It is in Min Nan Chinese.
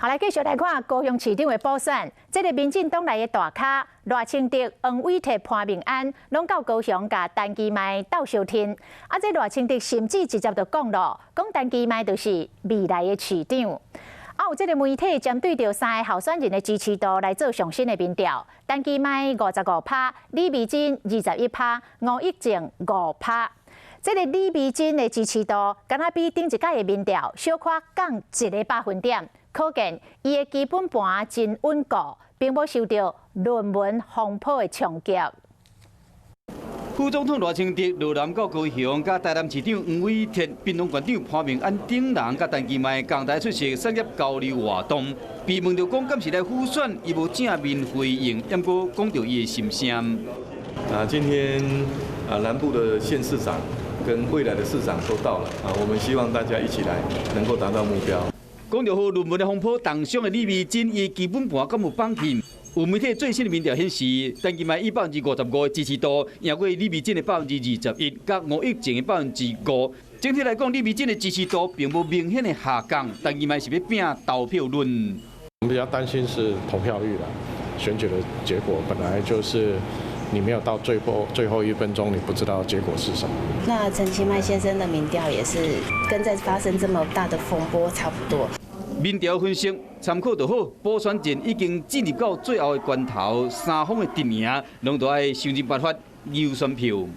好，來繼續來看高雄市長的補選，這个民進黨內的大咖賴清德、黃偉哲、潘孟安，攏到高雄共陳其邁鬥相挺。啊，這賴清德甚至直接就講囉，講陳其邁就是未來的市長。啊，有這个媒體針對著三个候選人的支持度來做上新的民調，陳其邁55%，李眉蓁21%，吳益政5%。這个李眉蓁的支持度，敢若比頂一擺的民調小可降一个百分點。可見伊的基本盤真穩固，並無受著論文風波的衝擊。副總統賴清德落南到高雄，佮台南市長黃偉哲、屏東縣長潘孟安等人，佮陳其邁仝台出席產業交流活動。被問著講敢是來輔選，伊無正面回應，毋過講著伊的心聲。啊，今天啊南部的縣市長跟未來的市長都到了啊，我們希望大家一起來，能夠達到目標。講著予論文的風波重傷的李眉蓁，伊基本盤敢有放棄？有媒體最新的民調顯示，陳其邁以55%的支持度，贏過李眉蓁的21%，佮吳益政的5%。整體來講，李眉蓁的支持度並無明顯的下降，陳其邁是欲拚投票率。我們比較擔心是投票率啦，選舉的結果本來就是你沒有到最後最後一分鐘，你不知道結果是什麼。那陳其邁先生的民調也是跟在發生這麼大的風波差不多。民調分析參考就好，補選戰已經進入到最後的關頭，三方的陣營攏都愛想盡辦法贏選票。